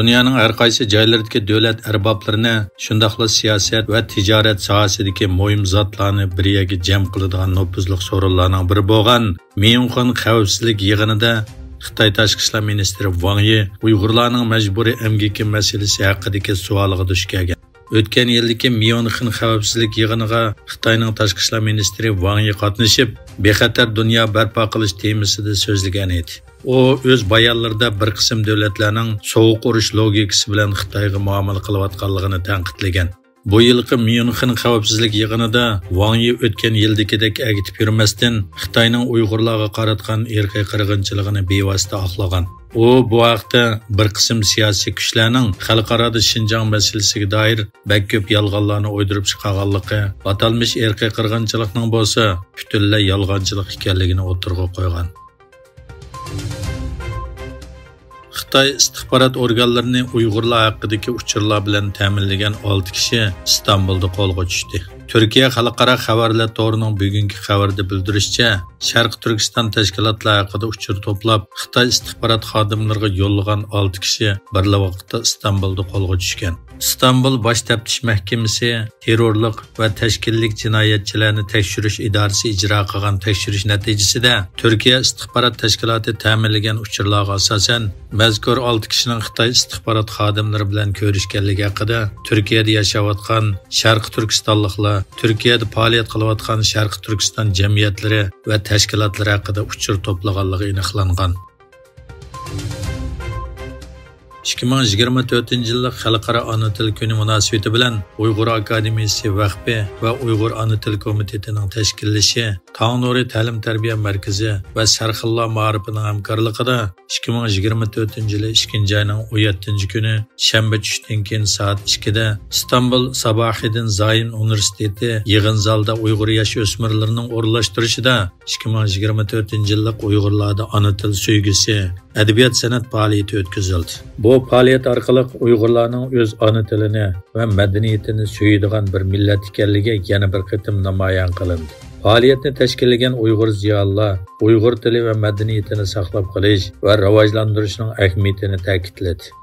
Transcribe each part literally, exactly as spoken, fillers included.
دۇنيانىڭ ھەر قايسى جايلىرىدىكى دۆلەت ئەربابلىرىنى، شۇنداقلا سىياسەت ۋە تىجارەت ساھەسىدىكى مۇھىم زاتلارنى بىر يەرگە جەم قىلىدىغان نوپۇزلۇق سورۇنلارنىڭ بىرى بولغان ميۇنخېن خەۋپسىزلىك يىغىنىدا خىتاي تاشقى ئىشلار مىنىستىرى ۋاڭ يى ئۇيغۇرلارنىڭ مەجبۇرىي ئەمگىكى مەسىلىسى ھەققىدىكى سوئالغا دۇچ كەلگەن. ئۆتكەن يىلدىكى ميۇنخېن خەۋپسىزلىك يىغىنىغا خىتاينىڭ تاشقى ئىشلار مىنىستىرى ۋاڭ يى قاتنىشىپ، بىخەتەر دۇنيا بەرپا قىلىش تېمىسىدا سۆزلىگەن ئىدى. ئۇ ئۆز بايانلىرىدا بىر قىسىم دۆلەتلەرنىڭ سوغۇق ئۇرۇش لوگىكىسى بىلەن خىتايغا مۇئامىلە قىلىۋاتقانلىقىنى تەنقىدلىگەن. بۇ يىلقى ميۇنخېن خەۋپسىزلىك يىغىنىدا ۋاڭ يى ئۆتكەن يىلدىكىدەك ئەگىتىپ يۈرمەستىن، خىتاينىڭ ئۇيغۇرلارغا قاراتقان ئىرقىي قىرغىنچىلىقىنى بىۋاسىتە ئاقلىغان. ئۇ بۇ ھەقتە بىر قىسىم سىياسىي كۈچلەرنىڭ خەلقئارادا شىنجاڭ مەسىلىسىگە دائىر بەك كۆپ يالغانلارنى ئويدۇرۇپ چىقارغانلىقى، ئاتالمىش ئىرقىي قىرغىنچىلىقنىڭ بولسا پۈتۈنلەي يالغانچىلىق ئىكەنلىكىنى ئوتتۇرىغا قويغان. خىتاي ئىستىخبارات ئورگانلىرىنى ئۇيغۇرلار ھەققىدىكى ئۇچۇرلار بىلەن تەمىنلىگەن ئالتە كىشى ئىستانبۇلدا قولغا چۈشتى. تۈركىيە خەلقئارا خەۋەرلەر تورىنىڭ بۈگۈنكى خەۋىرىدە بىلدۈرۈشىچە، شەرقىي تۈركىستان تەشكىلاتلار ھەققىدە ئۇچۇر توپلاپ، خىتاي ئىستىخبارات خادىملىرىغا يوللىغان ئالتە كىشى بىرلا ۋاقىتتا ئىستانبۇلدا قولغا چۈشكەن. ئىستانبۇل باش تەپتىش مەھكىمىسى تېررورلۇق ۋە تەشكىللىك جىنايەتچىلەرنى تەكشۈرۈش ئىدارىسى ئىجرا قىلغان تەكشۈرۈش نەتىجىسىدە، تۈركىيە ئىستىخبارات تەشكىلاتى تەمىنلىگەن ئۇچۇرلارغا ئاساسەن، مەزكۇر ئالتە كىشىنىڭ خىتاي ئىستىخبارات خادىملىرى بىلەن كۆرۈشكەنلىكى ھەققىدە تۈركىيەدە ياشاۋاتقان شەرقىي تۈركىستانلىقلار، تۈركىيەدە پائالىيەت قىلىۋاتقان شەرقىي تۈركىستان جەمئىيەتلىرى ۋە تەشكىلاتلىرى ھەققىدە ئۇچۇر توپلىغانلىقى ئېنىقلانغان. ئىككى مىڭ يىگىرمە تۆتىنچى يىللىق خەلقئارا ئانا تىل كۈنى مۇناسىۋىتى بىلەن ئۇيغۇر ئاكادېمىيىسى ۋەخپى ۋە ئۇيغۇر ئانا تىل كومىتېتىنىڭ تەشكىللىشى، تاڭ نۇرى تەلىم تەربىيە مەركىزى ۋە سەرخىللار مائارىپىنىڭ ھەمكارلىقىدا ئىككى مىڭ يىگىرمە تۆتىنچى يىلى ئىككىنچى ئاينىڭ ئون يەتتىنچى كۈنى شەنبە چۈشتىن كېيىن سائەت ئىككىدە ئىستانبۇل ساباھىدىن زايون ئۇنىۋېرسىتېتى يىغىن زالىدا ئۇيغۇر ياش ئۆسمۈرلىرىنىڭ ئورۇنلاشتۇرۇشىدا ئىككى مىڭ يىگىرمە تۆتىنچى يىللىق ئۇيغۇرلاردا ئانا تىل سۆيگۈسى، ئەدەبىيات-سەنئەت پائالىيىتى ئۆتكۈزۈلدى. بۇ پائالىيەت ئارقىلىق ئۇيغۇرلارنىڭ ئۆز ئانا تىلىنى ۋە مەدەنىيىتىنى سۆيىدىغان بىر مىللەت ئىكەنلىكى يەنە بىر قېتىم نامايان قىلىندى. پائالىيەتنى تەشكىللىگەن ئۇيغۇر زىيالىيلار ئۇيغۇر تىلى ۋە مەدەنىيىتىنى ساقلاپ قېلىش ۋە راۋاجلاندۇرۇشنىڭ ئەھمىيىتىنى تەكىتلىدى.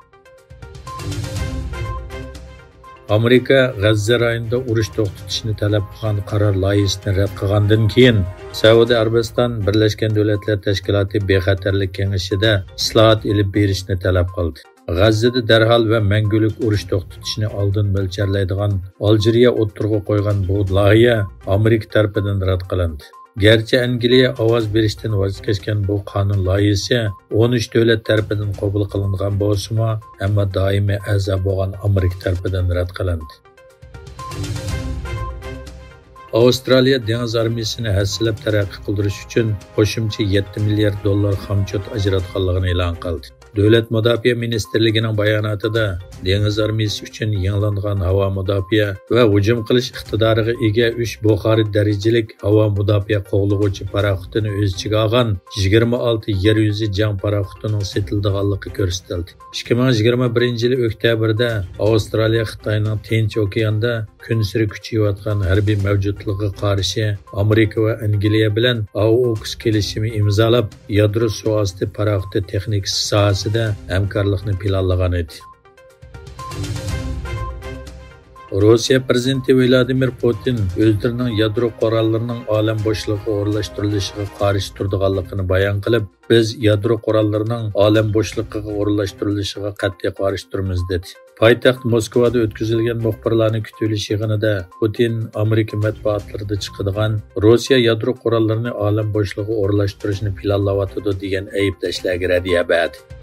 ئامېرىكا غەززە رايونىدا ئۇرۇش توختىتىشنى تەلەپ قىلغان قارار لايىھىسىنى رەت قىلغاندىن كېيىن، سەئۇدى ئەرەبىستان بىرلەشكەن دۆلەتلەر تەشكىلاتى بىخەتەرلىك كېڭىشىدە ئىسلاھات ئېلىپ بېرىشنى تەلەپ قىلدى. غەززىدە دەرھال ۋە مەڭگۈلۈك ئۇرۇش توختىتىشنى ئالدىن مۆلچەرلەيدىغان ئالجىرىيە ئوتتۇرىغا قويغان بۇ لايىھە ئامېرىكا تەرىپىدىن رەت قىلىندى. گەرچە ئەنگلىيە ئاۋاز بېرىشتىن ۋاز كەچكەن بۇ قانۇن لايىھىسى ئون ئۈچ دۆلەت تەرىپىدىن قوبۇل قىلىنغان بولسىمۇ، ئەمما دائىمىي ئەزا بولغان ئامېرىكا تەرىپىدىن رەت قىلىندى. ئاۋسترالىيە دېڭىز ئارمىيىسىنى ھەسسىلەپ تەرەققىي قىلدۇرۇش ئۈچۈن قوشۇمچە يەتتە مىليارد دوللار خامچوت ئاجراتقانلىقىنى ئېلان قىلدى. دۆلەت مۇداپىئە مىنىستىرلىكىنىڭ باياناتىدا دېڭىز ئارمىيىسى ئۈچۈن يېڭىلانغان ھاۋا مۇداپىئە ۋە ھۇجۇم قىلىش ئىقتىدارىغا ئىگە ئۈچ بۇخارى دەرىجىلىك ھاۋا مۇداپىئە قوغلىغۇچى پاراخوتىنى ئۆز ئىچىگە ئالغان يىگىرمە ئالتە يەر يۈزى جەڭ پاراخوتىنىڭ سېتىلىدىغانلىقى كۆرسىتىلدى. ئىككى مىڭ يىگىرمە بىرىنچى يىلى ئۆكتەبىردە ئاۋسترالىيە خىتاينىڭ تىنچ ئوكياندا كۈنسېرى كۈچىيىۋاتقان ھەربىي مەۋجۇتلۇقىغا قارشى ئامېرىكا ۋە ئەنگلىيە بىلەن ئاۋۇكس كېلىشىمى ئىمزالاپ، يادرو سۇ ئاستى پاراخوتى تېخنىكىسى ساھەسىدە ھەمكارلىقنى پىلانلىغان ئىدى. روسىيە پىرېزىدېنتى ۋلادىمىر پۇتىن ئۆزلىرىنىڭ يادرو قوراللىرىنىڭ ئالەم بوشلۇقىغا ئورۇنلاشتۇرۇلۇشىغا قارشى تۇرىدىغانلىقىنى بايان قىلىپ، بىز يادرو قوراللىرىنىڭ ئالەم بوشلۇقىغا ئورۇنلاشتۇرۇلۇشىغا قەتئىي قارشى تۇرىمىز، دېدى. پايتەخت موسكۋادا ئۆتكۈزۈلگەن مۇخبىرلارنى كۈتۈۋېلىش يىغىنىدا پۇتىن ئامېرىكا مەتبۇئاتلىرىدا چىقىدىغان روسىيە يادرو قوراللىرىنى ئالەم بوشلۇقىغا ئورۇنلاشتۇرۇشنى پىلانلاۋاتىدۇ دېگەن ئەيىبلەشلەرگە رەددىيە بەردى.